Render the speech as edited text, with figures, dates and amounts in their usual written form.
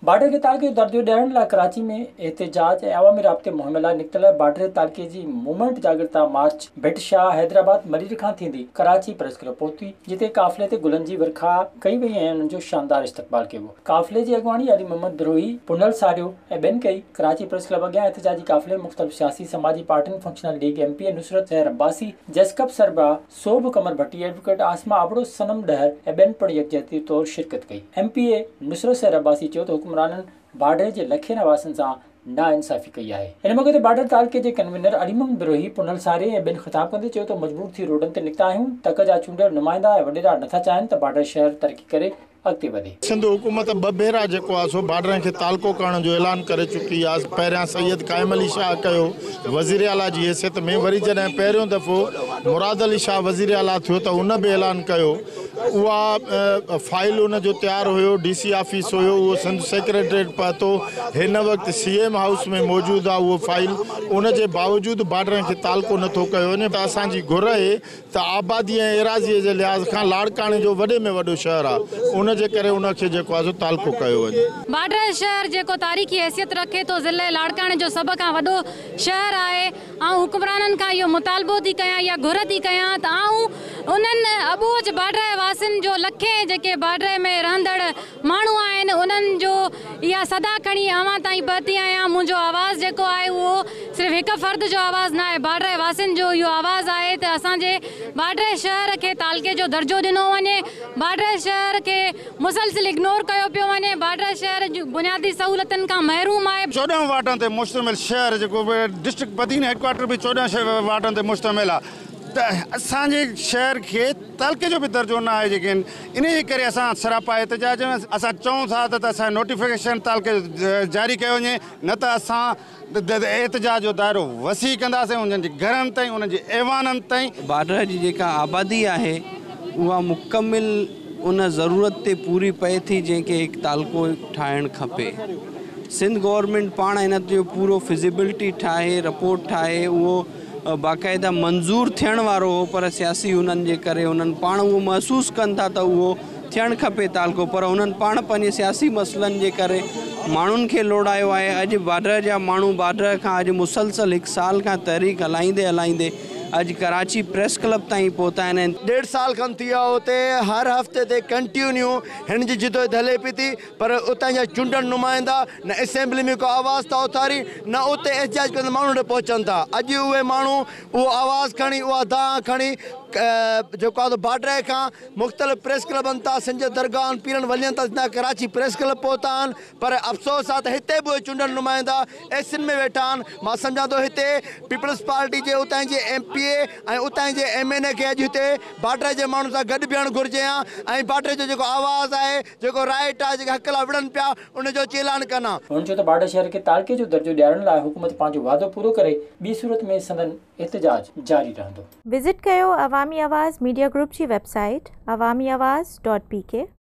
باڊهه کي تعلقي جو درجو ڏيارڻ لاء ڪراچي ۾ احتجاج ۽ عوامي رابطي مهم لاء نڪتل باڊهه تعلقي جي موومينٽ جاڳرتا مارچ ڀٽ شاهه حيدرآباد ملير کان ٿيندي ڪراچي پريس ڪلب پهتي جتي قافلي تي گلن جي ورکا ڪئي وئي ۽ انهن جو شاندار استقبال ڪيو ويو. قافلي جي اڳواڻي علي محمد بروهي، پنهل ساريو ۽ ٻين ڪئي. ڪراچي پريس ڪلب اڳيان احتجاجي قافلي ۾ مختلف سياسي سماجي پارٽين، functional league M P A Nusrat Sehar Abbasi, جسقپ سربراهه سوڀ قمر ڀٽي، ايڊووڪيٽ عاصمه ابڙو، صنم ڏهر ۽ ٻين پڻ يڪجهتي طور شرڪت ڪئي. M P A Nusrat Sehar Abbasi چيو ته حڪمرانن باڊهه جي لکين رهواسين سان ناانصافي ڪئي آهي. ان موقعي تي باڊهه تعلقي جي ڪنوينر علي محمد بروهي، پنهل ساري ۽ ٻين خطاب ڪندي چيو ته مجبور ٿي روڊن تي نڪتا آهيون، تڪ جا چونڊيل نمائندا ۽ وڏيرا نٿا چاهين ته باڊهه شهر ترقي ڪري، اڳتي وڌي. سنڌ حڪومت ٻه ڀيرا جيڪو آهي سو بارڊرن کي تعلقو ڪرڻ جو اعلان ڪري چڪي آهي پهريان سيد قائم علي شاهه ڪيو وزير اعليٰ جي حيثيت ۾ وري جڏهن پهريون دفعو مراد علي شاهه وزير اعليٰ ٿيو ته ان به اعلان ڪيو اها فائل ان جو تيار هيو ڊي سي آفيس هيو اهو سنڌ سيڪريٽريٽ پهتو هن وقت سي ايم هائوس ۾ موجود آهي اهو فائل ان جي باوجود بارڊرن کي تعلقو نٿو ڪيو وڃي ته اسان جي گهر اهي ته آبادي ۽ ايراضيء جي لحاظ کان لاڙڪاڻي جو وڏي ۾ وڏو شهر آهي، ان جي ڪري ان کي جيڪو آهي سو تعلقو ڪيو وڃي. باڊهه شهر جيڪو تاريخي حيثيت رکي ٿو، ضلعي لاڙڪاڻي جو سڀ کان وڏو شهر آهي. آئون حڪمرانن کان اهو مطالبو ٿي ڪيان يا گهر ٿي ڪيان ته آئون انهن اٻوجهه باڊهه واسين جو لکين جيڪي باڊهه ۾ رهندڙ ماڻهو آهن انهن جو اها صدا کڻي اوهان تائين پهتي آهيان منهنجو آواز جيڪو آهي اهو صرف هڪ فرد جو آواز ناهي باڊهه واسين جو اهو آواز آهي ته اسان جي باڊهه شهر کي تعلقي جو درجو ڏنو وڃي باڊهه شهر کي مسلسل اگنور ڪيو پيو وڃي باڊهه شهر بنيادي سهولتن کان محروم آهي. 14 وارڊن تي مشتمل شهر جيڪو ڊسٽرڪٽ بدين هيڊ ڪوارٽر به 14 وارڊن تي مشتمل آهي ته اسان جي شهر کي تعلقي جو به درجو نه آهي جيڪي انهي جي ڪري اسان سراپا احتجاج ۾ اسان چئون ٿا ته اسان جو نوٽيفڪيشن تعلقي جو جاري ڪيو وڃي نه ته اسان احتجاج جو دائرو وسيع ڪنداسين انهن جي گهرن تائين انهن جي ايوانن تائين. باڊهه جي جيڪا آبادي آهي اها مڪمل ان ضرورت تي پوري پئي ٿي جنهن کي هڪ تعلقو ٺاهڻ کپي. سنڌ گورنمينٽ پاڻ ان جو پورو فزيبلٽي ٺاهي رپورٽ ٺاهي اهو باقاعده منظور ٿيڻ وارو هو پر سياسي انهن جي ڪري انهن پاڻ اهو محسوس ڪن ٿا ته اهو ٿيڻ کپي تعلقو پر انهن پاڻ پنهنجي سياسي مسئلن جي ڪري ماڻهن کي لوڙايو آهي اڄ باڊهه جا ماڻهو باڊهه کان اڄ مسلسل هڪ سال کان تحريڪ هلائيندي هلائيندي اڄ ڪراچي پريس ڪلب تائين پهتا آهن ۽. ڏيڍ سال کن ٿي ويو آهي اتي هر هفتي تي ڪنٽيونيو هن جي جدوجهد هلي پئي ٿي پر اتان جا چونڊيل نمائندا نه اسيمبلي ۾ ڪو آواز ٿا اٿارين نه اتي احتجاج ڪندڙ ماڻهن ڏي پهچن ٿا. اڄ اهي ماڻهو اهو آواز کڻي اها دانهن کڻي جيڪو آهي سو باڊهه کان مختلف پريس ڪلبن تان سنڌ جي درگاهن پيرن ولين تان ٿيندا ڪراچي پريس ڪلب پهتا آهن پر افسوس آهي ته هتي به اهي چونڊيل نمائندا اي سين ۾ ويٺا آهن. مان سمجهان ٿو هتي پيپلز پارٽي جي اتان جي ايم پي اي ۽ اتان جي ايم اين اي کي اڄ هتي باڊهه جي ماڻهن سان گڏ بيهڻ گهرجي ها ۽ باڊهه جو جيڪو آواز آهي جيڪو رائيٽ آهي جيڪي حق لاء وڙهن پيا ان جو اچي اعلان ڪن ها. هن چيو ته باڊهه شهر کي تعلقي جو درجو ڏيارڻ لاء حڪومت پنهنجو وعدو پورو ڪري، ٻي صورت ۾ سندن احتجاج جاري رهندو. وزٽ ڪيو عوامي آواز ميڊيا گروپ جي web site Awami Awaz dot P K.